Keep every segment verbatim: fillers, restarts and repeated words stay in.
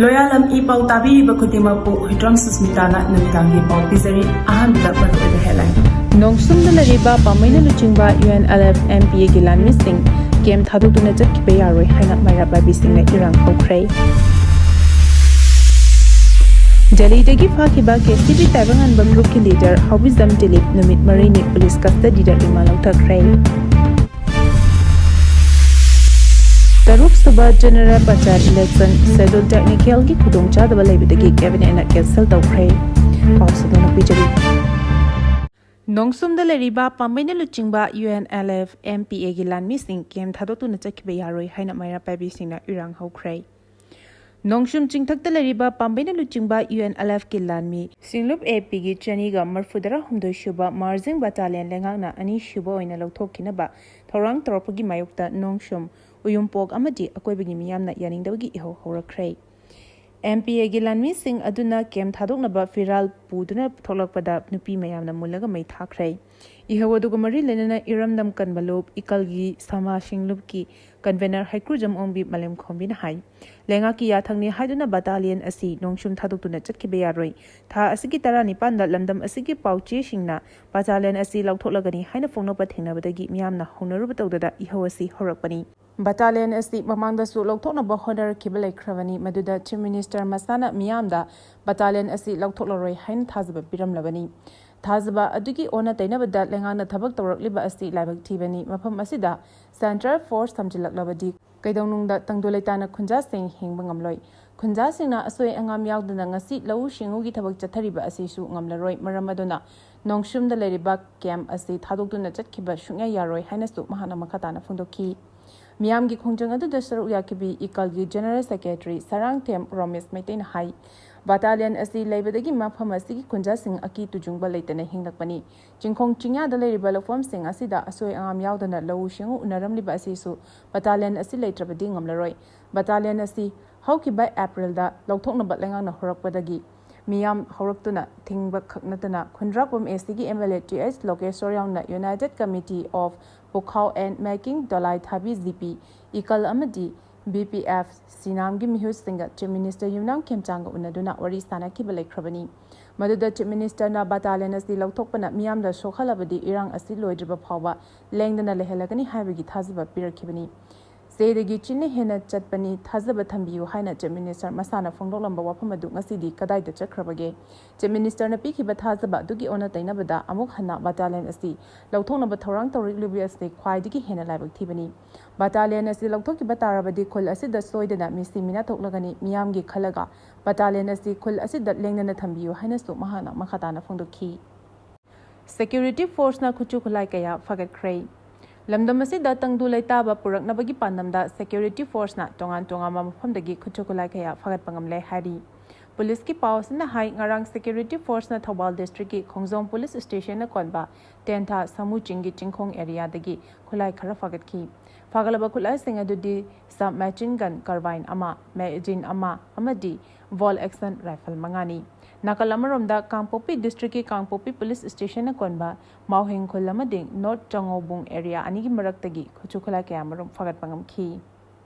ꯂꯣꯌꯥꯂꯝ E ꯄꯥꯎ ꯇꯥꯕꯤꯔꯤꯕ ꯈꯨꯗꯤꯡꯃꯛꯄꯨ ꯍꯨꯏꯗ꯭ꯔꯣꯝ ꯁꯨꯁꯃꯤꯇꯥꯅ ꯅꯨꯃꯤꯗꯥꯡꯒꯤ ꯄꯥꯎ ꯄꯤꯖꯔꯤ꯫ ꯑꯍꯥꯟꯕꯗ ꯃꯔꯨꯑꯣꯏꯕ headline꯫ ꯅꯣꯡꯁꯨꯝꯗ ꯂꯩꯔꯤꯕ ꯄꯥꯝꯕꯩꯅ ꯂꯨꯆꯤꯡꯕ UNLF MPAꯒꯤ ꯂꯥꯟꯃꯤꯁꯤꯡ camp ꯊꯥꯗꯣꯛꯇꯨꯅ ꯆꯠꯈꯤꯕ ꯌꯥꯔꯣꯏ ꯍꯥꯏꯅ ꯃꯩꯔꯥ ꯄꯥꯏꯕꯤꯁꯤꯡꯅ ꯏꯔꯥꯡ ꯍꯧꯈ꯭ꯔꯦ꯫ ꯗꯦꯜꯂꯤꯗꯒꯤ ꯐꯥꯈꯤꯕ KCP ꯇꯥꯏꯕꯪꯉꯥꯟꯕ groupꯀꯤ leader ꯍꯥꯎꯕꯤꯖꯝ ꯗꯤꯂꯤꯞ ꯅꯨꯃꯤꯠ ꯃꯔꯤꯅꯤ police custodyꯗ ꯔꯤꯃꯥꯟ ꯂꯧꯊꯈ꯭ꯔꯦ꯫ ꯇꯔꯨꯛ ꯁꯨꯕ general ꯄꯟꯆꯥꯌꯠ election schedule technicalꯒꯤ ꯈꯨꯗꯣꯡꯆꯥꯗꯕ ꯂꯩꯕꯗꯒꯤ cabinetꯅ cancel ꯇꯧꯈ꯭ꯔꯦ꯫ ꯄꯥꯎ ꯁꯟꯗꯣꯛꯅ ꯄꯤꯖꯔꯤ꯫ ꯅꯣꯡꯁꯨꯝꯗ ꯂꯩꯔꯤꯕ ꯄꯥꯝꯕꯩꯅ ꯂꯨꯆꯤꯡꯕ UNLF MPAꯒꯤ ꯂꯥꯟꯃꯤꯁꯤꯡ camp ꯊꯥꯗꯣꯛꯇꯨꯅ ꯆꯠꯈꯤꯕ ꯌꯥꯔꯣꯏ ꯍꯥꯏꯅ ꯃꯩꯔꯥ ꯄꯥꯏꯕꯤꯁꯤꯡꯅ ꯏꯔꯥꯡ ꯍꯧꯈ꯭ꯔꯦ꯫ ꯅꯣꯡꯁꯨꯝ ꯆꯤꯡꯊꯛꯇ ꯂꯩꯔꯤꯕ ꯄꯥꯝꯕꯩꯅ ꯂꯨꯆꯤꯡꯕ UNLFꯀꯤ ꯂꯥꯟꯃꯤ ꯁꯤꯡꯂꯨꯞ APꯒꯤ ꯆꯅꯤꯒ ꯃꯔꯤꯐꯨꯇꯔꯥ ꯍꯨꯝꯗꯣꯏ ꯁꯨꯕ Marching Battalion ꯂꯩꯉꯥꯛꯅ ꯑꯅꯤꯁꯨꯕ ꯑꯣꯏꯅ ꯂꯧꯊꯣꯛꯈꯤꯅꯕ ꯊꯧꯔꯥꯡ ꯇꯧꯔꯛꯄꯒꯤ ꯃꯥꯌꯣꯛꯇ ꯅꯣꯡꯁꯨꯝ, ꯎꯌꯨꯝꯄꯣꯛ ꯑꯃꯗꯤ ꯑꯀꯣꯏꯕꯒꯤ ꯃꯤꯌꯥꯝꯅ ꯌꯥꯅꯤꯡꯗꯕꯒꯤ ꯏꯍꯧ ꯍꯧꯔꯛꯈ꯭ꯔꯦ꯫ MPAꯒꯤ ꯂꯥꯟꯃꯤꯁꯤꯡ ꯑꯗꯨꯅ camp ꯊꯥꯗꯣꯛꯅꯕ ꯐꯤꯔꯥꯜ ꯄꯨꯗꯨꯅ ꯊꯣꯛꯂꯛꯄꯗ ꯅꯨꯄꯤ ꯃꯌꯥꯝꯅ ꯃꯨꯜꯂꯒ ꯃꯩ ꯊꯥꯈ꯭ꯔꯦ꯫ ꯏꯍꯧ ꯑꯗꯨꯒ ꯃꯔꯤ ꯂꯩꯅꯅ ꯏꯔꯝꯗꯝ ꯀꯟꯕ ꯂꯨꯞ ꯏꯀꯜꯒꯤ ꯁꯃꯥ ꯁꯤꯡꯂꯨꯞꯀꯤ convener ꯍꯩꯀ꯭ꯔꯨꯖꯝ ꯑꯣꯡꯕꯤ ꯃꯥꯂꯦꯝꯈꯣꯝꯕꯤꯅ ꯍꯥꯏ, ꯂꯩꯉꯥꯛꯀꯤ ꯌꯥꯊꯪꯅꯤ ꯍꯥꯏꯗꯨꯅ battalion ꯑꯁꯤ ꯅꯣꯡꯁꯨꯝ ꯊꯥꯗꯣꯛꯇꯨꯅ ꯆꯠꯈꯤꯕ ꯌꯥꯔꯣꯏ꯫ ꯊꯥ ꯑꯁꯤꯒꯤ ꯇꯔꯥꯅꯤꯄꯥꯟꯗ ꯂꯝꯗꯝ ꯑꯁꯤꯒꯤ ꯄꯥꯎꯆꯦꯁꯤꯡꯅ battalion ꯑꯁꯤ ꯂꯧꯊꯣꯛꯂꯒꯅꯤ ꯍꯥꯏꯅ ꯐꯣꯡꯗꯣꯛꯄ ꯊꯦꯡꯅꯕꯗꯒꯤ ꯃꯤꯌꯥꯝꯅ ꯍꯧꯅꯔꯨꯕ ꯇꯧꯗꯅ ꯏꯍꯧ ꯑꯁꯤ ꯍꯧꯔꯛꯄꯅꯤ꯫ Battalion ꯑꯁꯤ ꯃꯃꯥꯡꯗꯁꯨ ꯂꯧꯊꯣꯛꯅꯕ ꯍꯣꯠꯅꯔꯛꯈꯤꯕ ꯂꯩꯈ꯭ꯔꯕꯅꯤ, ꯃꯗꯨꯗ Chief Minister ꯃꯁꯥꯅ ꯃꯤꯌꯥꯝꯗ battalion ꯑꯁꯤ ꯂꯧꯊꯣꯛꯂꯔꯣꯏ ꯍꯥꯏꯅ ꯊꯥꯖꯕ ꯄꯤꯔꯝꯂꯕꯅꯤ꯫ ꯊꯥꯖꯕ ꯑꯗꯨꯒꯤ ꯑꯣꯟꯅ ꯇꯩꯅꯕꯗ ꯂꯩꯉꯥꯛꯅ ꯊꯕꯛ ꯇꯧꯔꯛꯂꯤꯕ ꯑꯁꯤ ꯂꯥꯏꯕꯛ ꯊꯤꯕꯅꯤ꯫ ꯃꯐꯝ ꯑꯁꯤꯗ central force ꯊꯝꯖꯤꯜꯂꯛꯂꯕꯗꯤ ꯀꯩꯗꯧꯅꯨꯡꯗ ꯇꯪꯗꯨ ꯂꯩꯇꯥꯅ ꯈꯨꯟꯖꯥꯁꯤꯡ ꯍꯤꯡꯕ ꯉꯝꯂꯣꯏ꯫ ꯈꯨꯟꯖꯥꯁꯤꯡꯅ ꯑꯁꯣꯏ ꯑꯉꯥꯝ ꯌꯥꯎꯗꯅ ꯉꯁꯤ ꯂꯧꯎ ꯁꯤꯡꯎꯒꯤ ꯊꯕꯛ ꯆꯠꯊꯔꯤꯕ ꯑꯁꯤꯁꯨ ꯉꯝꯂꯔꯣꯏ꯫ ꯃꯔꯝ ꯑꯗꯨꯅ ꯅꯣꯡꯁꯨꯝꯗ ꯂꯩꯔꯤꯕ camp ꯑꯁꯤ ꯊꯥꯗꯣꯛꯇꯨꯅ ꯆꯠꯈꯤꯕ ꯁꯨꯡꯌꯥ ꯌꯥꯔꯣꯏ ꯍꯥꯏꯅꯁꯨ ꯃꯍꯥꯛꯅ ꯃꯈꯥ ꯇꯥꯅ ꯐꯣꯡꯗꯣꯛꯈꯤ꯫ ꯃꯤꯌꯥꯝꯒꯤ ꯈꯣꯡꯖꯪ ꯑꯗꯨꯗ ꯁꯔꯨꯛ ꯌꯥꯈꯤꯕꯤ ꯏꯀꯜꯒꯤ General Secretary ꯁꯔꯥꯡꯊꯦꯝ ꯔꯣꯃꯦꯁ ꯃꯩꯇꯩꯅ ꯍꯥꯏ, battalion ꯑꯁꯤ ꯂꯩꯕꯗꯒꯤ ꯃꯐꯝ ꯑꯁꯤꯒꯤ ꯈꯨꯟꯖꯥꯁꯤꯡ ꯑꯀꯤ ꯇꯨꯖꯨꯡꯕ ꯂꯩꯇꯅ ꯍꯤꯡꯂꯛꯄꯅꯤ꯫ ꯆꯤꯡꯈꯣꯡ ꯆꯤꯡꯌꯥꯗ ꯂꯩꯔꯤꯕ ꯂꯧꯐꯝꯁꯤꯡ ꯑꯁꯤꯗ ꯑꯁꯣꯏ ꯑꯉꯥꯝ ꯌꯥꯎꯗꯅ ꯂꯧꯎ ꯁꯤꯡꯎ ꯎꯅꯔꯝꯂꯤꯕ ꯑꯁꯤꯁꯨ battalion ꯑꯁꯤ ꯂꯩꯇ꯭ꯔꯕꯗꯤ ꯉꯝꯂꯔꯣꯏ꯫ Battalion ꯑꯁꯤ ꯍꯧꯈꯤꯕ Aprilꯗ ꯂꯧꯊꯣꯛꯅꯕ ꯂꯩꯉꯥꯛꯅ ꯍꯧꯔꯛꯄꯗꯒꯤ ꯃꯤꯌꯥꯝ ꯍꯧꯔꯛꯇꯨꯅ ꯊꯤꯡꯕ ꯈꯛ ꯅꯠꯇꯅ ꯈꯨꯟꯗ꯭ꯔꯥꯛꯄꯝ ACꯒꯤ MLA TH ꯂꯣꯀꯦꯁꯣꯔ ꯌꯥꯎꯅ United Committee of Pukhao and Making Dolai Thabi GP, ꯏꯀꯜ ꯑꯃꯗꯤ ꯕꯤ ꯄꯤ ꯑꯦꯐ ꯁꯤꯅꯥꯝꯒꯤ ꯃꯤꯍꯨꯠꯁꯤꯡꯒ Chief Minister ꯌꯨꯝꯅꯥꯝ ꯈꯦꯝꯆꯥꯡꯒ ꯎꯅꯗꯨꯅ ꯋꯥꯔꯤ ꯁꯥꯅꯈꯤꯕ ꯂꯩꯈ꯭ꯔꯕꯅꯤ꯫ ꯃꯗꯨꯗ Chief Minister ꯅ battalion ꯑꯁꯤ ꯂꯧꯊꯣꯛꯄꯅ ꯃꯤꯌꯥꯝꯗ ꯁꯣꯛꯍꯜꯂꯕꯗꯤ ꯏꯔꯥꯡ ꯑꯁꯤ ꯂꯣꯏꯗ꯭ꯔꯤꯕ ꯐꯥꯎꯕ ꯂꯦꯡꯗꯅ ꯂꯩꯍꯜꯂꯒꯅꯤ ꯍꯥꯏꯕꯒꯤ ꯊꯥꯖꯕ ꯄꯤꯔꯛꯈꯤꯕꯅꯤ꯫ ꯆꯦꯗꯒꯤ ꯆꯤꯟꯅ ꯍꯦꯟꯅ ꯆꯠꯄꯅꯤ, ꯊꯥꯖꯕ ꯊꯝꯕꯤꯌꯨ ꯍꯥꯏꯅ Chief Minister ꯃꯁꯥꯅ ꯐꯣꯡꯗꯣꯛꯂꯝꯕ ꯋꯥꯐꯝ ꯑꯗꯨ ꯉꯁꯤꯗꯤ ꯀꯗꯥꯏꯗ ꯆꯠꯈ꯭ꯔꯕꯒꯦ? Chief Minister ꯅ ꯄꯤꯈꯤꯕ ꯊꯥꯖꯕ ꯑꯗꯨꯒꯤ ꯑꯣꯟꯅ ꯇꯩꯅꯕꯗ ꯑꯃꯨꯛ ꯍꯟꯅ battalion ꯑꯁꯤ ꯂꯧꯊꯣꯛꯅꯕ ꯊꯧꯔꯥꯡ ꯇꯧꯔꯛꯂꯤꯕ ꯑꯁꯤ ꯈ꯭ꯋꯥꯏꯗꯒꯤ ꯍꯦꯟꯅ ꯂꯥꯏꯕꯛ ꯊꯤꯕꯅꯤ꯫ Battalion ꯑꯁꯤ ꯂꯧꯊꯣꯛꯈꯤꯕ ꯇꯥꯔꯕꯗꯤ ꯈꯨꯜ ꯑꯁꯤꯗ ꯁꯣꯏꯗꯅ ꯃꯤꯁꯤ ꯃꯤꯅꯥ ꯊꯣꯛꯂꯒꯅꯤ꯫ ꯃꯤꯌꯥꯝꯒꯤ ꯈꯜꯂꯒ battalion ꯑꯁꯤ ꯈꯨꯜ ꯑꯁꯤꯗ ꯂꯦꯡꯗꯅ ꯊꯝꯕꯤꯌꯨ ꯍꯥꯏꯅꯁꯨ ꯃꯍꯥꯛꯅ ꯃꯈꯥ ꯇꯥꯅ ꯐꯣꯡꯗꯣꯛꯈꯤ꯫ Security force ꯅ ꯈꯨꯠꯁꯨ ꯈꯨꯠꯂꯥꯏ ꯀꯌꯥ ꯐꯥꯒꯠꯈ꯭ꯔꯦ꯫ ꯂꯝꯗꯝ ꯑꯁꯤꯗ ꯇꯪꯗꯨ ꯂꯩꯇꯥꯕ ꯄꯨꯔꯛꯅꯕꯒꯤ ꯄꯥꯟꯗꯝꯗ Security force ꯅ ꯇꯣꯉꯥꯟ ꯇꯣꯉꯥꯟꯕ ꯃꯐꯝꯗꯒꯤ ꯈꯨꯠꯁꯨ ꯈꯨꯠꯂꯥꯏ ꯀꯌꯥ ꯐꯥꯒꯠꯄ ꯉꯝꯂꯦ ꯍꯥꯏꯔꯤ꯫ ꯄꯨꯂꯤꯁꯀꯤ ꯄꯥꯎ ꯑꯁꯤꯅ ꯍꯥꯏ, ꯉꯔꯥꯡ Security force ꯅ ꯊꯧꯕꯥꯜ district ꯀꯤ ꯈꯣꯡꯖꯣꯝ police station ꯅ ꯀꯣꯟꯕ ꯇꯦꯟꯊꯥ ꯁꯥꯃꯨ ꯆꯤꯡꯒꯤ ꯆꯤꯡꯈꯣꯡ area ꯗꯒꯤ ꯈꯨꯠꯂꯥꯏ ꯈꯔ ꯐꯥꯒꯠꯈꯤ꯫ ꯐꯥꯒꯠꯂꯕ ꯈꯨꯠꯂꯥꯏꯁꯤꯡ ꯑꯗꯨꯗꯤ sub machine gun carbine ꯑꯃ, magazine ꯑꯃ ꯑꯃꯗꯤ bolt action rifle ꯃꯉꯥꯅꯤ꯫ ꯅꯥꯀꯜ ꯑꯃꯔꯣꯝꯗ ꯀꯥꯡꯄꯣꯛꯄꯤ district ꯀꯤ ꯀꯥꯡꯄꯣꯛꯄꯤ police station ꯅ ꯀꯣꯟꯕ ꯃꯥꯎꯍꯦꯡ ꯈꯨꯜ ꯑꯃꯗꯤ North ꯆꯉꯧꯕꯨꯡ area ꯑꯅꯤꯒꯤ ꯃꯔꯛꯇꯒꯤ ꯈꯨꯠꯁꯨ ꯈꯨꯠꯂꯥꯏ ꯀꯌꯥꯃꯔꯨꯝ ꯐꯥꯒꯠꯄ ꯉꯝꯈꯤ꯫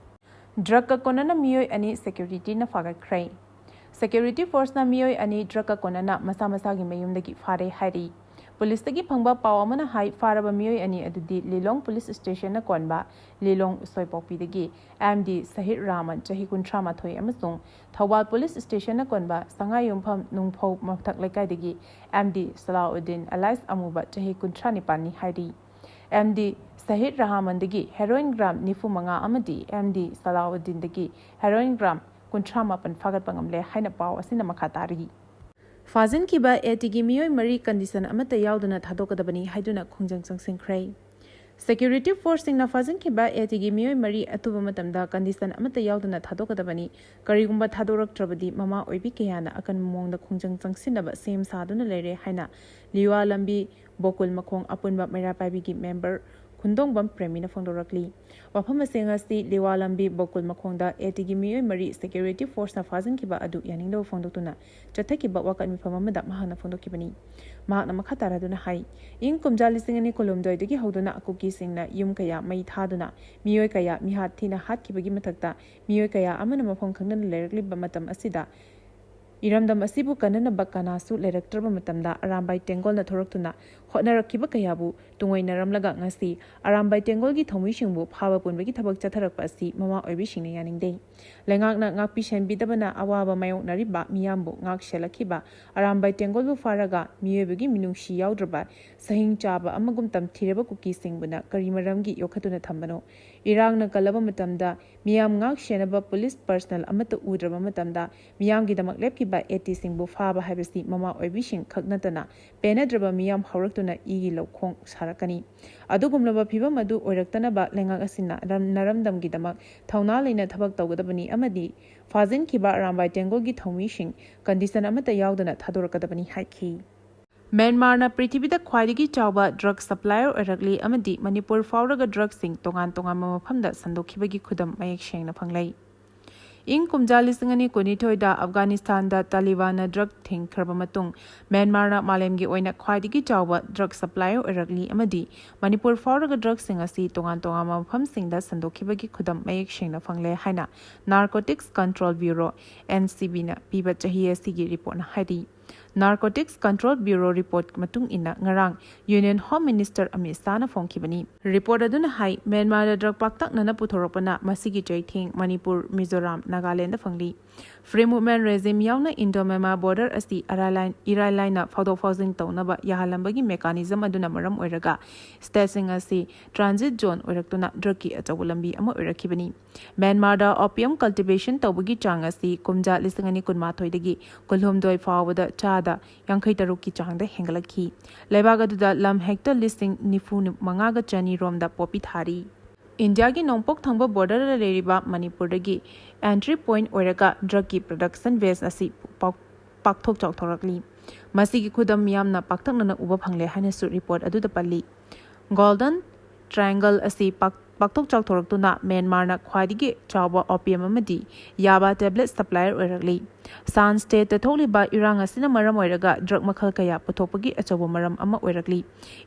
Drug ꯀ ꯀꯣꯟꯅꯅ ꯃꯤꯑꯣꯏ ꯑꯅꯤ Security ꯅ ꯐꯥꯒꯠꯈ꯭ꯔꯦ꯫ Security force ꯅ ꯃꯤꯑꯣꯏ ꯑꯅꯤ drug ꯀ ꯀꯣꯟꯅꯅ ꯃꯁꯥ ꯃꯁꯥꯒꯤ ꯃꯌꯨꯝꯗꯒꯤ ꯐꯥꯔꯦ ꯍꯥꯏꯔꯤ꯫ ꯄꯨꯂꯤꯁꯇꯒꯤ ꯐꯪꯕ ꯄꯥꯎ ꯑꯃꯅ ꯍꯥꯏ, ꯐꯥꯔꯕ ꯃꯤꯑꯣꯏ ꯑꯅꯤ ꯑꯗꯨꯗꯤ ꯂꯤꯂꯣꯡ police station ꯅ ꯀꯣꯟꯕ ꯂꯤꯂꯣꯡ ꯎꯁꯣꯏꯄꯣꯛꯄꯤꯗꯒꯤ M D ꯁꯍꯤꯗ ꯔꯍꯃꯟ ꯆꯍꯤ ꯀꯨꯟꯊ꯭ꯔꯥ ꯃꯥꯊꯣꯏ ꯑꯃꯁꯨꯡ ꯊꯧꯕꯥꯜ police station ꯅ ꯀꯣꯟꯕ ꯁꯉꯥꯏꯌꯨꯝꯐꯝ ꯅꯨꯡꯐꯧ ꯃꯊꯛ ꯂꯩꯀꯥꯏꯗꯒꯤ M D ꯁꯂꯥꯎꯗꯤꯟ alias ꯑꯃꯨꯕ ꯆꯍꯤ ꯀꯨꯟꯊ꯭ꯔꯥ ꯅꯤꯄꯥꯟꯅꯤ ꯍꯥꯏꯔꯤ꯫ M D ꯁꯍꯤꯗ ꯔꯍꯃꯟꯗꯒꯤ heroin gram ꯅꯤꯐꯨ ꯃꯉꯥ ꯑꯃꯗꯤ M D ꯁꯂꯥꯎꯗꯤꯟꯗꯒꯤ heroin gram ꯀꯨꯟꯊ꯭ꯔꯥ ꯃꯥꯄꯟ ꯐꯥꯒꯠꯄ ꯉꯝꯂꯦ ꯍꯥꯏꯅ ꯄꯥꯎ ꯑꯁꯤꯅ ꯃꯈꯥ ꯇꯥꯔꯤ꯫ ꯐꯥꯖꯤꯟꯈꯤꯕ A T ꯒꯤ ꯃꯤꯑꯣꯏ ꯃꯔꯤ condition ꯑꯃꯠꯇ ꯌꯥꯎꯗꯅ ꯊꯥꯗꯣꯛꯀꯗꯕꯅꯤ ꯍꯥꯏꯗꯨꯅ ꯈꯣꯡꯖꯪ ꯆꯪꯁꯤꯟꯈ꯭ꯔꯦ꯫ Security force ꯁꯤꯡꯅ ꯐꯥꯖꯤꯟꯈꯤꯕ A T ꯒꯤ ꯃꯤꯑꯣꯏ ꯃꯔꯤ ꯑꯊꯨꯕ ꯃꯇꯝꯗ condition ꯑꯃꯠꯇ ꯌꯥꯎꯗꯅ ꯊꯥꯗꯣꯛꯀꯗꯕꯅꯤ꯫ ꯀꯔꯤꯒꯨꯝꯕ ꯊꯥꯗꯣꯔꯛꯇ꯭ꯔꯕꯗꯤ ꯃꯃꯥ ꯑꯣꯏꯕꯤ ꯀꯌꯥꯅ ꯑꯀꯟꯕ ꯃꯑꯣꯡꯗ ꯈꯣꯡꯖꯪ ꯆꯪꯁꯤꯟꯅꯕ ꯁꯦꯝ ꯁꯥꯗꯨꯅ ꯂꯩꯔꯦ ꯍꯥꯏꯅ ꯂꯤꯋꯥ ꯂꯝꯕꯤ ꯕꯣꯀꯨꯜ ꯃꯈꯣꯡ ꯑꯄꯨꯟꯕ ꯃꯩꯔꯥ ꯄꯥꯏꯕꯤꯒꯤ member ꯍꯨꯟꯗꯣꯡꯕꯝ ꯄ꯭ꯔꯦꯃꯤꯅ ꯐꯣꯡꯗꯣꯔꯛꯂꯤ꯫ ꯋꯥꯐꯝ ꯑꯁꯤ ꯉꯁꯤ ꯂꯤꯋꯥ ꯂꯝꯕꯤ ꯕꯣꯀꯨꯜ ꯃꯈꯣꯡꯗ ꯑꯦ ꯇꯤꯒꯤ ꯃꯤꯑꯣꯏ ꯃꯔꯤ ꯁꯦꯀ꯭ꯌꯨꯔꯤꯇꯤ ꯐꯣꯔꯁꯅ ꯐꯥꯖꯤꯟꯈꯤꯕ ꯑꯗꯨ ꯌꯥꯅꯤꯡꯗꯕ ꯐꯣꯡꯗꯣꯛꯇꯨꯅ ꯆꯠꯊꯈꯤꯕ ꯋꯥꯀꯠ ꯃꯤꯐꯝ ꯑꯃꯗ ꯃꯍꯥꯛꯅ ꯐꯣꯡꯗꯣꯛꯈꯤꯕꯅꯤ꯫ ꯃꯍꯥꯛꯅ ꯃꯈꯥ ꯇꯥꯔꯗꯨꯅ ꯍꯥꯏ, ꯏꯪ ꯀꯨꯝꯖꯥ ꯂꯤꯁꯤꯡ ꯑꯅꯤ ꯀꯨꯟꯍꯨꯝꯗꯣꯏꯗꯒꯤ ꯍꯧꯗꯨꯅ ꯀꯨꯀꯤꯁꯤꯡꯅ ꯌꯨꯝ ꯀꯌꯥ ꯃꯩ ꯊꯥꯗꯨꯅ ꯃꯤꯑꯣꯏ ꯀꯌꯥ ꯃꯤꯍꯥꯠ ꯊꯤꯅ ꯍꯥꯠꯈꯤꯕꯒꯤ ꯃꯊꯛꯇ ꯃꯤꯑꯣꯏ ꯀꯌꯥ ꯑꯃꯅ ꯃꯐꯝ ꯈꯪꯗꯅ ꯂꯩꯔꯛꯂꯤꯕ ꯃꯇꯝ ꯑꯁꯤꯗ ꯏꯔꯝꯗꯝ ꯑꯁꯤꯕꯨ ꯀꯟꯅꯅꯕ ꯀꯅꯥꯁꯨ ꯂꯩꯔꯛꯇ꯭ꯔꯕ ꯃꯇꯝꯗ ꯑꯔꯥꯝꯕꯥꯏ ꯇꯦꯡꯒꯣꯜꯅ ꯊꯣꯔꯛꯇꯨꯅ ꯍꯣꯠꯅꯔꯛꯈꯤꯕ ꯀꯌꯥꯕꯨ ꯇꯨꯡꯑꯣꯏꯅꯔꯝꯂꯒ ꯉꯁꯤ ꯑꯔꯥꯝꯕꯥꯏ ꯇꯦꯡꯒꯣꯜꯒꯤ ꯊꯧꯃꯤꯁꯤꯡꯕꯨ ꯐꯥꯕ ꯄꯨꯟꯕꯒꯤ ꯊꯕꯛ ꯆꯠꯊꯔꯛꯄ ꯑꯁꯤ ꯃꯃꯥ ꯑꯣꯏꯕꯤꯁꯤꯡꯅ ꯌꯥꯅꯤꯡꯗꯦ꯫ ꯂꯩꯉꯥꯛꯅ ꯉꯥꯛꯄꯤ ꯁꯦꯟꯕꯤꯗꯕꯅ ꯑꯋꯥꯕ ꯃꯥꯌꯣꯛꯅꯔꯤꯕ ꯃꯤꯌꯥꯝꯕꯨ ꯉꯥꯛ ꯁꯦꯜꯂꯛꯈꯤꯕ ꯑꯔꯥꯝꯕꯥꯏ ꯇꯦꯡꯒꯣꯜꯕꯨ ꯐꯥꯔꯒ ꯃꯤꯑꯣꯏꯕꯒꯤ ꯃꯤꯅꯨꯡꯁꯤ ꯌꯥꯎꯗ꯭ꯔꯕ ꯁꯍꯤꯡ ꯆꯥꯕ ꯑꯃꯒꯨꯝ ꯇꯝꯊꯤꯔꯕ ꯀꯨꯀꯤꯁꯤꯡꯕꯨꯅ ꯀꯔꯤ ꯃꯔꯝꯒꯤ ꯌꯣꯛꯈꯠꯇꯨꯅ ꯊꯝꯕꯅꯣ? ꯏꯔꯥꯡꯅ ꯀꯜꯂꯕ ꯃꯇꯝꯗ ꯃꯤꯌꯥꯝ ꯉꯥꯛ ꯁꯦꯟꯅꯕ ꯄꯨꯂꯤꯁ ꯄꯔꯁꯅꯦꯜ ꯑꯃꯠꯇ ꯎꯗ꯭ꯔꯕ ꯃꯇꯝꯗ ꯃꯤꯌꯥꯝꯒꯤꯗꯃꯛ ꯂꯦꯞꯈꯤꯕ ꯑꯦ ꯇꯤꯁꯤꯡꯕꯨ ꯐꯥꯕ ꯍꯥꯏꯕꯁꯤ ꯃꯃꯥ ꯑꯣꯏꯕꯤꯁꯤꯡ ꯈꯛ ꯅꯠꯇꯅ ꯄꯦꯟꯅꯗ꯭ꯔꯕ ꯃꯤꯌꯥꯝ ꯍꯧꯔꯛꯇꯨꯅ ꯏꯒꯤ ꯂꯧꯈꯣꯡ ꯁꯥꯔꯛꯀꯅꯤ꯫ ꯑꯗꯨꯒꯨꯝꯂꯕ ꯐꯤꯚꯝ ꯑꯗꯨ ꯑꯣꯏꯔꯛꯇꯅꯕ ꯂꯩꯉꯥꯛ ꯑꯁꯤꯅ ꯔꯝ-, ꯅꯔꯝꯗꯝꯒꯤꯗꯃꯛ ꯊꯧꯅꯥ ꯂꯩꯅ ꯊꯕꯛ ꯇꯧꯒꯗꯕꯅꯤ ꯑꯃꯗꯤ ꯐꯥꯖꯤꯟꯈꯤꯕ ꯑꯔꯥꯝꯕꯥꯏ ꯇꯦꯡꯒꯣꯜꯒꯤ ꯊꯧꯃꯤꯁꯤꯡ ꯀꯟꯗꯤꯁꯟ ꯑꯃꯠꯇ ꯌꯥꯎꯗꯅ ꯊꯥꯗꯣꯔꯛꯀꯗꯕꯅꯤ ꯍꯥꯏꯈꯤ꯫ ꯃ꯭ꯌꯥꯟꯃꯥꯔꯅ ꯄ꯭ꯔꯤꯊꯤꯕꯤꯗ ꯈ꯭ꯋꯥꯏꯗꯒꯤ ꯆꯥꯎꯕ ꯗ꯭ꯔꯒ ꯁꯄ꯭ꯂꯥꯏꯌꯔ ꯑꯣꯏꯔꯛꯂꯤ ꯑꯃꯗꯤ ꯃꯅꯤꯄꯨꯔ ꯐꯥꯎꯔꯒ ꯗ꯭ꯔꯒꯁꯤꯡ ꯇꯣꯉꯥꯟ ꯇꯣꯉꯥꯟꯕ ꯃꯐꯝꯗ ꯁꯟꯗꯣꯛꯈꯤꯕꯒꯤ ꯈꯨꯗꯝ ꯃꯌꯦꯛ ꯁꯦꯡꯅ ꯐꯪꯂꯦ꯫ ꯏꯪ ꯀꯨꯝꯖꯥ ꯂꯤꯁꯤꯡ ꯑꯅꯤ ꯀꯨꯟꯅꯤꯊꯣꯏꯗ ꯑꯐꯒꯥꯅꯤꯁꯇꯥꯟꯗ ꯇꯥꯂꯤꯕꯥꯟꯅ ꯗ꯭ꯔꯒ ꯊꯤꯡꯈ꯭ꯔꯕ ꯃꯇꯨꯡ, ꯃ꯭ꯌꯥꯟꯃꯥꯔꯅ ꯃꯥꯂꯦꯝꯒꯤ ꯑꯣꯏꯅ ꯈ꯭ꯋꯥꯏꯗꯒꯤ ꯆꯥꯎꯕ ꯗ꯭ꯔꯒ ꯁꯄ꯭ꯂꯥꯏꯌꯔ ꯑꯣꯏꯔꯛꯂꯤ ꯑꯃꯗꯤ ꯃꯅꯤꯄꯨꯔ ꯐꯥꯎꯔꯒ ꯗ꯭ꯔꯒꯁꯤꯡ ꯑꯁꯤ ꯇꯣꯉꯥꯟ ꯇꯣꯉꯥꯟꯕ ꯃꯐꯝꯁꯤꯡꯗ ꯁꯟꯗꯣꯛꯈꯤꯕꯒꯤ ꯈꯨꯗꯝ ꯃꯌꯦꯛ ꯁꯦꯡꯅ ꯐꯪꯂꯦ ꯍꯥꯏꯅ narcotics control bureau, N C ꯕꯤꯅ ꯄꯤꯕ ꯆꯍꯤ ꯑꯁꯤꯒꯤ ꯔꯤꯄꯣꯔꯠꯅ ꯍꯥꯏꯔꯤ꯫ ꯅꯥꯔꯀꯣꯇꯤꯛꯁ ꯀꯟꯇ꯭ꯔꯣꯜ ꯕ꯭ꯌꯨꯔꯣ ꯔꯤꯄꯣꯔꯠ ꯃꯇꯨꯡ ꯏꯟꯅ ꯉꯔꯥꯡ ꯌꯨꯅꯤꯌꯟ ꯍꯣꯝ ꯃꯤꯅꯤꯁꯇꯔ ꯑꯃꯤꯠ ꯁꯥꯍꯅ ꯐꯣꯡꯈꯤꯕꯅꯤ꯫ ꯔꯤꯄꯣꯔꯠ ꯑꯗꯨꯅ ꯍꯥꯏ, ꯃ꯭ꯌꯥꯟꯃꯥꯔꯗ ꯗ꯭ꯔꯒ ꯄꯥꯛꯇꯛꯅꯅ ꯄꯨꯊꯣꯔꯛꯄꯅ ꯃꯁꯤꯒꯤ ꯆꯩꯊꯦꯡ ꯃꯅꯤꯄꯨꯔ, ꯃꯤꯖꯣꯔꯥꯝ, ꯅꯥꯒꯥꯂꯦꯟꯗ ꯐꯪꯂꯤ꯫ Free movement regime Indo Myanmar ꯃ꯭ꯌꯥꯟꯃꯥꯔ ꯕꯣꯔꯗꯔ ꯑꯁꯤ ꯑꯔꯥꯏ ꯂꯥꯏ-, ꯏꯔꯥꯏ ꯂꯥꯏꯅ ꯐꯥꯎꯗꯣꯛ ꯐꯥꯎꯖꯤꯟ ꯇꯧꯅꯕ ꯌꯥꯍꯜꯂꯝꯕꯒꯤ ꯃꯦꯀꯥꯅꯤꯖꯝ ꯑꯗꯨꯅ ꯃꯔꯝ ꯑꯣꯏꯔꯒ ꯁ꯭ꯇꯦꯠꯁꯤꯡ ꯑꯁꯤ ꯇ꯭ꯔꯥꯟꯖꯤꯠ ꯖꯣꯟ ꯑꯣꯏꯔꯛꯇꯨꯅ ꯗ꯭ꯔꯒꯀꯤ ꯑꯆꯧꯕ ꯂꯝꯕꯤ ꯑꯃ ꯑꯣꯏꯔꯛꯈꯤꯕꯅꯤ꯫ ꯃ꯭ꯌꯥꯟꯃꯥꯔꯗ ꯑꯣꯄꯤꯌꯝ ꯀꯜꯇꯤꯚꯦꯁꯟ ꯇꯧꯕꯒꯤ ꯆꯥꯡ ꯑꯁꯤ ꯀꯨꯝꯖꯥ ꯂꯤꯁꯤꯡ ꯑꯅꯤ ꯀꯨꯟꯃꯥꯊꯣꯏꯗꯒꯤ ꯀꯨꯟꯍꯨꯝꯗꯣꯏ ꯐꯥꯎꯕꯗ ꯆꯥꯗ ꯌꯥꯡꯈꯩ ꯇꯔꯨꯛꯀꯤ ꯆꯥꯡꯗ ꯍꯦꯟꯒꯠꯂꯛꯈꯤ꯫ ꯂꯩꯕꯥꯛ ꯑꯗꯨꯗ ꯂꯝ ꯍꯦꯛꯇꯔ ꯂꯤꯁꯤꯡ ꯅꯤꯐꯨ ꯃꯉꯥꯒ ꯆꯅꯤ ꯔꯣꯝꯗ ꯄꯣꯄꯤ ꯊꯥꯔꯤ꯫ ꯏꯟꯗꯤꯌꯥꯒꯤ ꯅꯣꯡꯄꯣꯛ ꯊꯪꯕ ꯕꯣꯔꯗꯔꯗ ꯂꯩꯔꯤꯕ ꯃꯅꯤꯄꯨꯔꯗꯒꯤ ꯑꯦꯟꯇ꯭ꯔꯤ ꯄꯣꯏꯟꯠ ꯑꯣꯏꯔꯒ ꯗ꯭ꯔꯒꯀꯤ ꯄ꯭ꯔꯗꯛꯁꯟ ꯕꯦꯁ ꯑꯁꯤ ꯄꯥꯛ-, ꯄꯥꯛꯊꯣꯛ ꯆꯥꯎꯊꯣꯔꯛꯂꯤ꯫ ꯃꯁꯤꯒꯤ ꯈꯨꯗꯝ ꯃꯤꯌꯥꯝꯅ ꯄꯥꯛꯇꯛꯅꯅ ꯎꯕ ꯐꯪꯂꯦ ꯍꯥꯏꯅꯁꯨ ꯔꯤꯄꯣꯔꯠ ꯑꯗꯨꯗ ꯄꯜꯂꯤ꯫ ꯒꯣꯜꯗꯟ triangle ꯑꯁꯤ ꯄꯥꯛ- ꯄꯥꯛꯊꯣꯛ ꯆꯥꯎꯊꯣꯔꯛꯇꯨꯅ ꯃ꯭ꯌꯥꯟꯃꯥꯔꯅ ꯈ꯭ꯋꯥꯏꯗꯒꯤ ꯆꯥꯎꯕ opium ꯑꯃꯗꯤ ꯌꯥꯕꯥ tablet supplier ꯑꯣꯏꯔꯛꯂꯤ꯫ ꯁꯥꯟ state ꯊꯣꯛꯂꯤꯕ ꯏꯔꯥꯡ ꯑꯁꯤꯅ ꯃꯔꯝ ꯑꯣꯏꯔꯒ drug ꯃꯈꯜ ꯀꯌꯥ ꯄꯨꯊꯣꯛꯄꯒꯤ ꯑꯆꯧꯕ ꯃꯔꯝ ꯑꯃ ꯑꯣꯏꯔꯛꯂꯤ꯫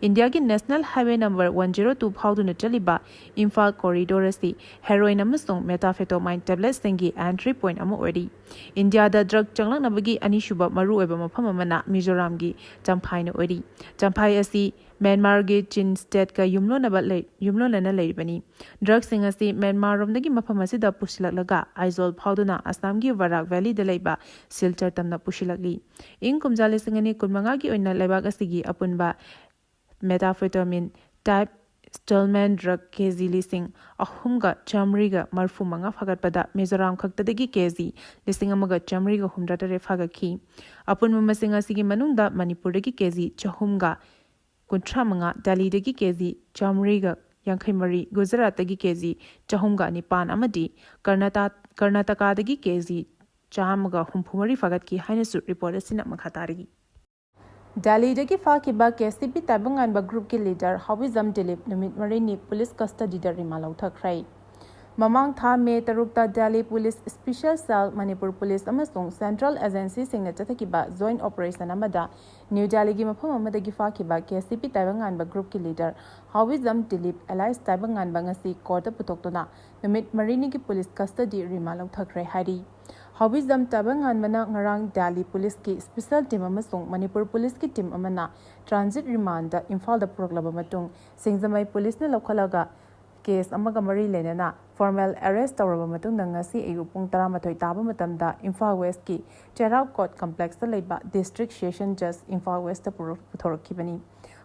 ꯏꯟꯗꯤꯌꯥꯒꯤ National Highway number one zero two ꯐꯥꯎꯗꯨꯅ ꯆꯠꯂꯤꯕ ꯏꯝꯐꯥꯜ corridor ꯑꯁꯤ heroin ꯑꯃꯁꯨꯡ methamphetamine tabletꯁꯤꯡꯒꯤ entry point ꯑꯃ ꯑꯣꯏꯔꯤ꯫ ꯏꯟꯗꯤꯌꯥꯗ drug ꯆꯪꯂꯛꯅꯕꯒꯤ ꯑꯅꯤꯁꯨꯕ ꯃꯔꯨꯑꯣꯏꯕ ꯃꯐꯝ ꯑꯃꯅ ꯃꯤꯖꯣꯔꯥꯝꯒꯤ ꯆꯝꯐꯥꯏꯅ ꯑꯣꯏꯔꯤ꯫ ꯆꯝꯐꯥꯏ ꯑꯁꯤ ꯃ꯭ꯌꯥꯟꯃꯥꯔꯒꯤ ꯆꯤꯟ stateꯀ ꯌꯨꯝꯂꯣꯟꯅꯕ ꯂꯩ- ꯌꯨꯝꯂꯣꯟꯅꯅ ꯂꯩꯔꯤꯕꯅꯤ꯫ Drugꯁꯤꯡ ꯑꯁꯤ ꯃ꯭ꯌꯥꯟꯃꯥꯔꯔꯣꯝꯗꯒꯤ ꯃꯐꯝ ꯑꯁꯤꯗ ꯄꯨꯁꯤꯜꯂꯛꯂꯒ ꯑꯥꯏꯖꯣꯜ ꯐꯥꯎꯗꯨꯅ ꯑꯁꯥꯝꯒꯤ ꯕꯔꯥꯛ valleyꯗ ꯂꯩꯕ ꯁꯤꯜꯆꯔ ꯇꯝꯅ ꯄꯨꯁꯤꯜꯂꯛꯂꯤ꯫ ꯏꯪ ꯀꯨꯝꯖꯥ ꯂꯤꯁꯤꯡ ꯑꯅꯤ ꯀꯨꯟꯃꯉꯥꯒꯤ ꯑꯣꯏꯅ ꯂꯩꯕꯥꯛ ꯑꯁꯤꯒꯤ ꯑꯄꯨꯟꯕ methamphetamine type Stallman drug ꯀꯦ ꯖꯤ ꯂꯤꯁꯤꯡ ꯑꯍꯨꯝꯒ ꯆꯥꯃꯔꯤꯒ ꯃꯔꯤꯐꯨ ꯃꯉꯥ ꯐꯥꯒꯠꯄꯗ ꯃꯤꯖꯣꯔꯥꯝ ꯈꯛꯇꯗꯒꯤ ꯀꯦ ꯖꯤ ꯂꯤꯁꯤꯡ ꯑꯃꯒ ꯆꯥꯃꯔꯤꯒ ꯍꯨꯝꯗ꯭ꯔꯥ ꯇꯔꯦꯠ ꯐꯥꯒꯠꯈꯤ꯫ ꯑꯄꯨꯟꯕ ꯃꯁꯤꯡ ꯑꯁꯤꯒꯤ ꯃꯅꯨꯡꯗ ꯃꯅꯤꯄꯨꯔꯗꯒꯤ ꯀꯦ ꯖꯤ ꯆꯍꯨꯝꯒ ꯀꯨꯟꯊ꯭ꯔꯥ ꯃꯉꯥ, ꯗꯦꯜꯂꯤꯗꯒꯤ ꯀꯦ ꯖꯤ ꯆꯥꯃꯔꯤꯒ ꯌꯥꯡꯈꯩ ꯃꯔꯤ, ꯒꯨꯖꯔꯥꯠꯇꯒꯤ ꯀꯦ ꯖꯤ ꯆꯍꯨꯝꯒ ꯅꯤꯄꯥꯟ ꯑꯃꯗꯤ ꯀꯔꯅꯥꯇꯥ- ꯀꯔꯅꯥꯇꯀꯥꯗꯒꯤ ꯀꯦ ꯖꯤ ꯆꯥꯝꯃꯒ ꯍꯨꯝꯐꯨ ꯃꯔꯤ ꯐꯥꯒꯠꯈꯤ ꯍꯥꯏꯅꯁꯨ report ꯑꯁꯤꯅ ꯃꯈꯥ ꯇꯥꯔꯤ꯫ ꯗꯦꯜꯂꯤꯗꯒꯤ ꯐꯥꯈꯤꯕ ꯀꯦ ꯁꯤ ꯄꯤ ꯇꯥꯏꯕꯪꯉꯥꯟꯕ groupꯀꯤ leader ꯍꯥꯎꯕꯤꯖꯝ ꯗꯤꯂꯤꯞ ꯅꯨꯃꯤꯠ ꯃꯔꯤꯅꯤ police custodyꯗ remand ꯂꯧꯊꯈ꯭ꯔꯦ꯫ ꯃꯃꯥꯡ ꯊꯥ ꯃꯦ ꯇꯔꯨꯛꯇ Delhi police special cell, Manipur police ꯑꯃꯁꯨꯡ central agencyꯁꯤꯡꯅ ꯆꯠꯊꯈꯤꯕ joint operation ꯑꯃꯗ ꯅ꯭ꯌꯨ ꯗꯦꯜꯂꯤꯒꯤ ꯃꯐꯝ ꯑꯃꯗꯒꯤ ꯐꯥꯈꯤꯕ ꯀꯦ ꯁꯤ ꯄꯤ ꯇꯥꯏꯕꯪꯉꯥꯟꯕ groupꯀꯤ leader ꯍꯥꯎꯕꯤꯖꯝ ꯗꯤꯂꯤꯞ alias ꯇꯥꯏꯕꯪꯉꯥꯟꯕ ꯉꯁꯤ courtꯇ ꯄꯨꯊꯣꯛꯇꯨꯅ ꯅꯨꯃꯤꯠ ꯃꯔꯤꯅꯤꯒꯤ police custody remand ꯂꯧꯊꯈ꯭ꯔꯦ ꯍꯥꯏꯔꯤ꯫ ꯍꯥꯎꯕꯤꯖꯝ ꯇꯥꯏꯕꯪꯉꯥꯟꯕꯅ ꯉꯔꯥꯡ ꯗꯦꯜꯂꯤ policeꯀꯤ special team ꯑꯃꯁꯨꯡ ꯃꯅꯤꯄꯨꯔ policeꯀꯤ team ꯑꯃꯅ transit remandꯗ ꯏꯝꯐꯥꯜꯗ ꯄꯨꯔꯛꯂꯕ ꯃꯇꯨꯡ, ꯁꯤꯡꯖꯃꯩ policeꯅ ꯂꯧꯈꯠꯂꯒ case ꯑꯃꯒ ꯃꯔꯤ ꯂꯩꯅꯅ formal arrest ꯇꯧꯔꯕ ꯃꯇꯨꯡꯗ ꯉꯁꯤ ꯑꯌꯨꯛ ꯄꯨꯡ ꯇꯔꯥꯃꯥꯊꯣꯏ ꯇꯥꯕ ꯃꯇꯝꯗ ꯏꯝꯐꯥꯜ Westꯀꯤ ꯆꯩꯔꯥꯎ Court Complexꯇ ꯂꯩꯕ District Session Judge ꯏꯝꯐꯥꯜ Westꯇ ꯄꯨꯔꯛ- ꯄꯨꯊꯣꯔꯛꯈꯤꯕꯅꯤ꯫